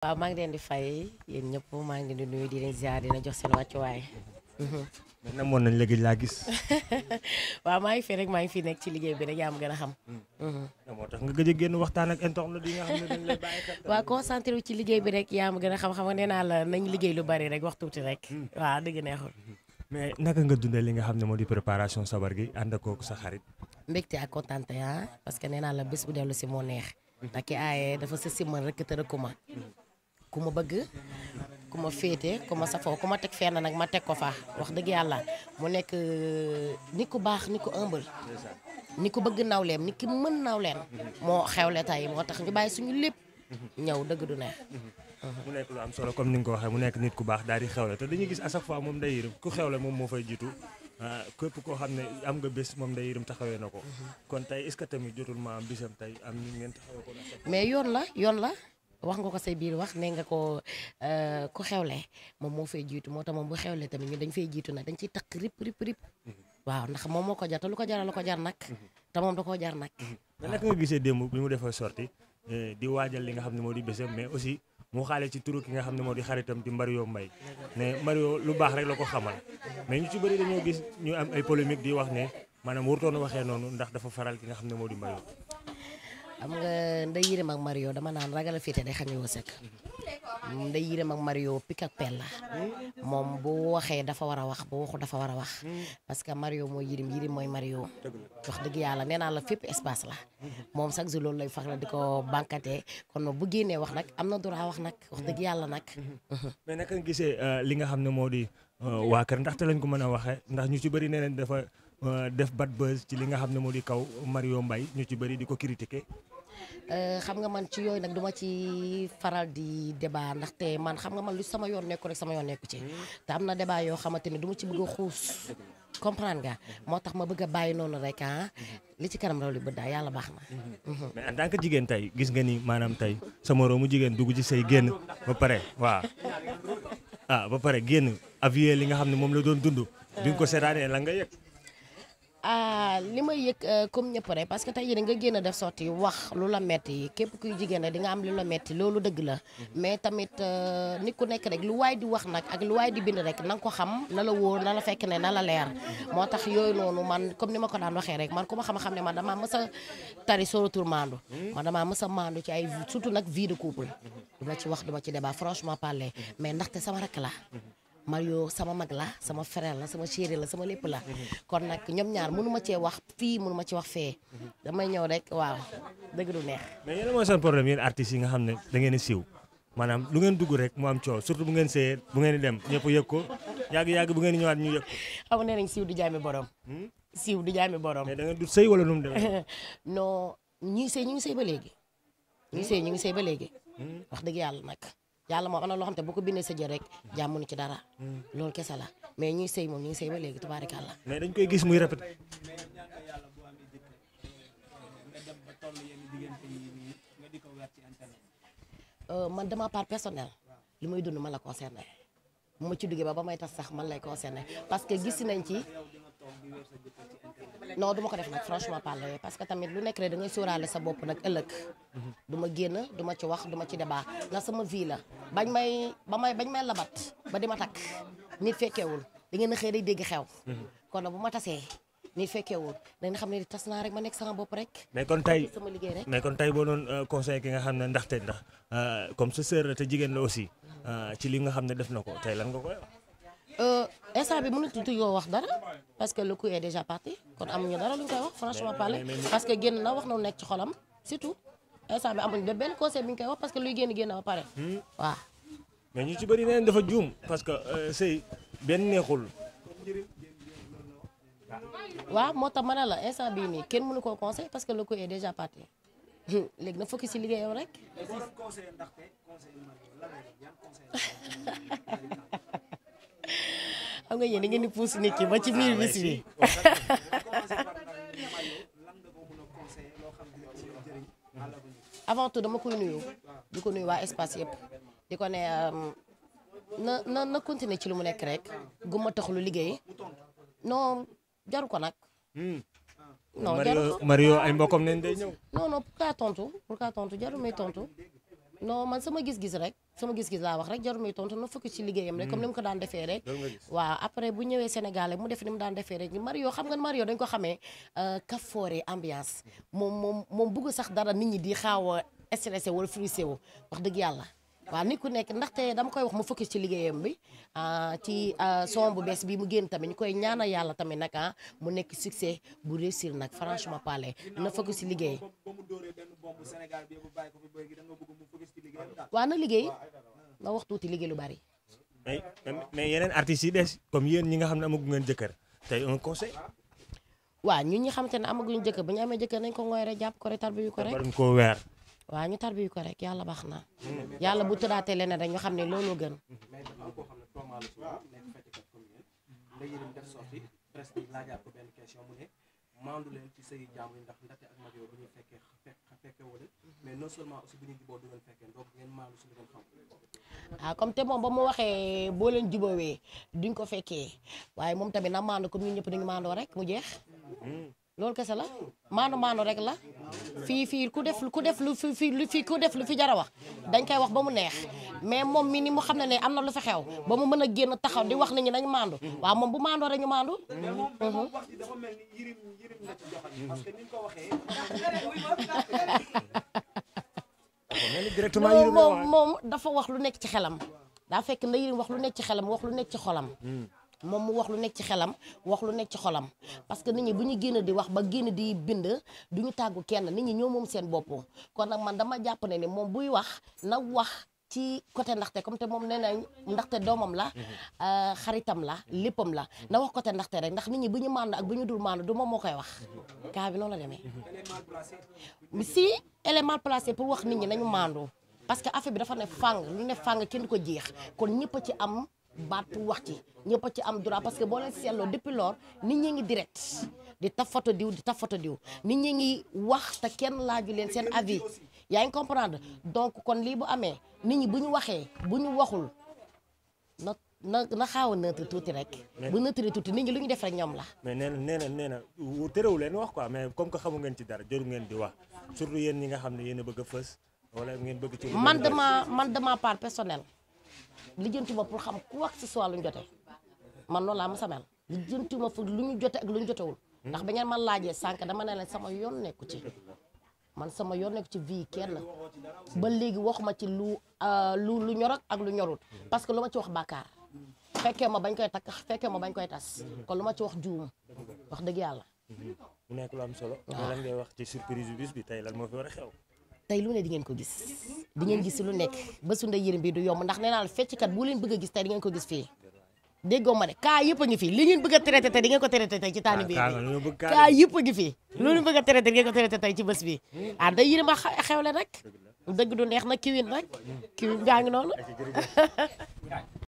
waaw maa ngi leen di fay yéen ñëpp maa ngi leen di nuyu di leen ziar dina jox seen wàccuwaay. mais namoon nañ léegi laa gis. waaw maa ngi fi rek maa ngi fi nekk ci liggéey bi rek yaa ma gën a xam. moo tax nga gëj a génn waxtaan ak internet yi nga xam ne dañ lay bàyyi xel. waaw concentré wu ci liggéey bi rek yaa ma gën a xam nga nee naa la nañ liggéey lu bari rek wax tuuti rek. waaw dëgg neexul. mais naka nga dundee li nga xam ne moo di préparation sabar gi ànd ak sa xarit. mbégte ak kontaante parce que nee naa la bés bu dellu si moo neex. ndax ki aaye dafa sa siman rek te rëkkuma ku ma bëgg ku ma féete ku ma safoo ku ma teg fenn nag ma teg ko fa wax dëgg yàlla mu nekk ni ku baax ni ku humble ni ku bëgg nawleem ni ki mën nawleem moo xewle tey moo tax ñu bàyyi suñu lépp ñëw dëgg du neex. mu nekk lu am solo comme ni nga ko waxee mu nekk nit ku baax daal di xewle te dañuy gis à chaque fois moom day yërëm ku xewle moom moo fay jiitu képp koo xam ne am nga bés moom day yërëm taxawee na ko kon tey est-ce que tamit jotul ma am bisam tey am ñu ngeen taxawee ko. mais yoon la wax nga ko say biir wax nee nga ko ku xewle moom moo fay jiitu moo tax moom bu xewle tamit ñu dañ fay jiitu nag dañ ciy takk rip waaw ndax moom moo ko jar te lu ko jaral la ko jar nag te moom da koo jar nag. mais naka nga gisee démb bi mu defee sorti di waajal li nga xam ne moo di bésam mais aussi mu xaale ci turu ki nga xam ne moo di xaritam di Mario Mbaye ne Mario lu baax rek la ko xamal mais ñu ci bëri dañoo gis ñu am ay polémique di wax ne maanaam warutoon waxee noonu ndax dafa faral ki nga xam ne moo di Mario. xam nga Ndeye Yirim ak Mario dama naan ragal a féete day xañ a wërsëg Ndeye Yirim ak Mario pik ak pelle la moom bu waxee dafa war a wax bu waxu dafa war a wax parce que Mario mooy Yirim Yirim mooy Mario wax dëgg yàlla nee naa la fépp espace la moom chaque jour loolu lay fax la di ko bankate kon bu génnee wax nag am na droit wax nag wax dëgg yàlla nag. mais naka nga gisee li nga xam ne moo di waa kër ndaxte lañ ko mën a waxee ndax ñu ci bëri nee nañ dafa def bad buzz ci li nga xam ne moo di kaw Mario Mbaye ñu ci bëri di ko critiquer. xam nga man ci yooyu nag duma ci faral di débat ndaxte man xam nga man lu sama yoon nekku rek sama yoon nekku ci te am na débat yoo xamante ne duma ci bëgg a xuus comprendre nga moo tax ma bëgg a bàyyi noonu rek li ci kanam raw li bët daal yàlla baax na. mais en tant que jigéen tey gis nga ni maanaam tey sa moroomu jigéen dugg ci say génn ba pare waaw ba pare génn avier li nga xam ne moom la doon dund bi nga ko seetaanee la nga yëg. li may yëg comme ñëpp rek parce que tey jii nga génn def sotti wax lu la metti képp kuy jigéen rek di nga am lu la metti loolu dëgg la mais tamit nit ku nekk rek lu waay di wax nag ak lu waay di bind rek na nga ko xam na la wóor na la fekk ne na la leer moo tax yooyu noonu man comme ni ma ko daan waxee rek man ku ma xam ne man damaa mës a tari sóoratul maandu man damaa mës a maandu ci ay surtout nag vie de couple duma ci wax duma ci débat franchement parler mais ndaxte sama rakk la Mario sama mag la sama frère la sama chéri la sama lépp la kon nag ñoom ñaar mënu ma cee wax fii mënu ma ci wax fee damay ñëw rek waaw dëgg du neex. mais yéen mooy seen problème yéen artistes yi nga xam ne da ngeen di siiw maanaam lu ngeen dugg rek mu am coow surtout bu ngeen see bu ngeen di dem ñëpp yëg ko yàgg bu ngeen di ñëwaat ñu yëg ko. xam nga nee nañ siiw du jaami borom. siiw du jaami borom. mais da nga du sëy wala nu mu demee. non ñii sëy ñu ngi sëy ba léegi. ñu ngi sëy ba léegi. wax dëgg yàlla nag. yàlla moom am na loo xam te bu ko bindee sa jë rek jàmmuñu ci dara loolu kese la mais ñuy sëy moom ñu ngi sëy ba léegi tubaarikàlla. mais dañ koy gis muy répété. man dama part personnel li may dund man la concerné mu ma ci duggee ba may tas sax man lay concerné parce que gis nañ ci non du ma ko def nag franchement parler parce que tamit lu nekk rek da ngay sóoraale sa bopp nag ëllëg du ma génn du ma ci wax du ma ci débat na sama vie la bañ may labat ba di ma takk nit fekkeewul da ngeen a xëy day dégg xew kon nag bu ma tasee nit fekkeewul dañ xam ne tas naa rek ma nekk sama bopp rek mais kon tey sama liggéey rek mais kon tey boo doon conseil ki nga xam ne ndax comme sa sœur la te jigéen la aussi ci li nga xam ne def na ko tey lan nga koy wax. instant bi mënatuñu yoo wax dara parce que le coup est déjà parti kon amuñu dara lu ñu koy wax franchement parler parce que génn na wax na lu nekk ci xolam surtout instant bi amuñu benn conseil bi ñu koy wax parce que luy génn ba pare waaw. mais ñu ci bëri neen dafa juum parce que sëy benn neexul. waaw moo tax ma ne la instant bii nii kenn mënu koo conseil parce que le coup est déjà parti léegi na focus ci liggéeyam rek. xam nga yéen da ngeen di pousse nit ki ba ci biir bis bi. avant tout dama koy nuyu di ko nuyu waa espace yëpp di ko ne na continuer ci lu mu nekk rek gumma tax lu liggéey non jaru ko nag. non jaru ko Mario ay mbokkam nañ day ñëw. non pour kaa tontu jaru may tontu non man sama gis-gis rek sama gis-gis laa wax rek jarul muy tontu na focus ci liggéeyam rek comme ni mu ko daan defee rek waaw après bu ñëwee Sénégal mu def ni mu daan defee rek Mario xam nga Mario dañ ko xamee kafoore ambiance moom bugg sax dara nit ñi di xaaw a stressé wala frustré wu wax dëgg yàlla waaw nit ku nekk ndaxte dama koy wax mu focus ci liggéeyam bi ci son bu bees bi mu génn tamit ñu koy ñaanal yàlla tamit nag mu nekk succès bu réussir nag franchement parler na focus ci liggéey waaw na liggéey na wax tuuti liggéey lu bari. mais yeneen artistes yi des comme yéen ñi nga xam ne amagu ngeen jëkkër tey un conseil. waaw ñun ñi xamante ne amaguñu jëkkër ba ñu amee jëkkër nañ ko ngooy rek jàpp ko rek tarbiyu ko rek. baruñ koo weer. waaw ñu tarbiyu ko rek yàlla baax na. yàlla bu tëddaatee leneen rek ñu xam ne looloo gën. maandu leen ci sëy jàmm yi ndax Ndaté ak Mario bu ñu fekkee wala mais non seulement aussi bu ñu juboo du ngeen fekkee donc ngeen maandu si lu ngeen xam. comme te moom ba mu waxee boo leen jubawee duñ ko fekkee waaye moom tamit na maandu comme ñun ñëpp dañu maandoo rek mu jeex loolu kese la maandu rek la fii ku def lu fi jara wax dañ koy wax ba mu neex mais moom mi ni mu xam ne am na lu fi xew ba mu mën a génn taxaw di wax nit ñi nañu maandu waaw moom bu maandoo rek ñu maandu. mais moom wax ji dafa mel ni yirim nga ci joxal parce que ni nga ko waxee. moom dafa wax lu nekk ci xelam daa fekk na yirim wax lu nekk ci xelam wax lu nekk ci xolam. moom mu wax lu nekk ci xelam wax lu nekk ci xolam parce que nit ñi bu ñu génn di wax ba génn di bind du ñu tàggu kenn nit ñi ñoo moom seen bopp kon nag man dama jàpp ne ni moom buy wax na wax ci côté Ndaxte comme te moom nee na Ndaxte doomam la xaritam la léppam la na wax côté Ndaxte rek ndax nit ñi bu ñu maandu ak bu ñu dul maandu du moom moo koy wax cas bi noonu la demee si elle est mal placée pour wax nit ñi nañu maandu parce que affaire bi dafa ne fàng lu ne fàng kenn du ko jeex kon ñëpp a ci am baat pour wax ci ñëpp a ci am droit parce que boo leen seetloo depuis lors nit ñi ngi direct di taf photo diw nit ñi ngi wax te kenn laaju leen seen avis yaa ngi comprendre donc kon lii bu amee nit ñi bu ñu waxee bu ñu waxul na xaaw a nëtër tuuti rek bu nëtëree tuuti nit ñi lu ñu def rek ñoom la mais nee na tëréwu leen wax quoi mais comme que xamu ngeen ci dara jëru ngeen di wax surtout yéen ñi nga xam ne yéen a bëgg a fës wala ngeen bëgg ci man dama part personnel lijjantuma pour xam ku wax ce soit lu ñu jotee man noonu laa ma sa mel lijjantuma fu lu ñu jote ak lu ñu jotewul ndax ba ngeen man laajee sànq dama ne leen sama yoon nekku ci man sama yoon nekku ci vie kenn ba léegi waxuma ci lu ñor ak lu ñorut parce que lu ma ci wax bàkkaar fekkee ma bañ koy takk fekkee ma bañ koy tas kon lu ma ci wax juum wax dëgg yàlla mu nekk lu am solo lan ngay wax ci surprise bis bi tey lan moo fi war a xew tey lu ne di ngeen ko gis di ngeen gis lu nekk ba su Ndeye Yérim bi du yomb ndax nee naa la fecckat bu leen bëgg a gis tey di ngeen ko gis fii déggoo ma de kaa yëpp a ngi fii li ngeen bëgg a traité tey di ngeen ko traité tey ci taani bi kaa yëpp a ngi fii loolu bëgg a traité di ngeen ko traité tey ci bés bi Ndeye Yérim a xewle rek dëgg du neex na kiwin rek kiwin gaa ngi noonu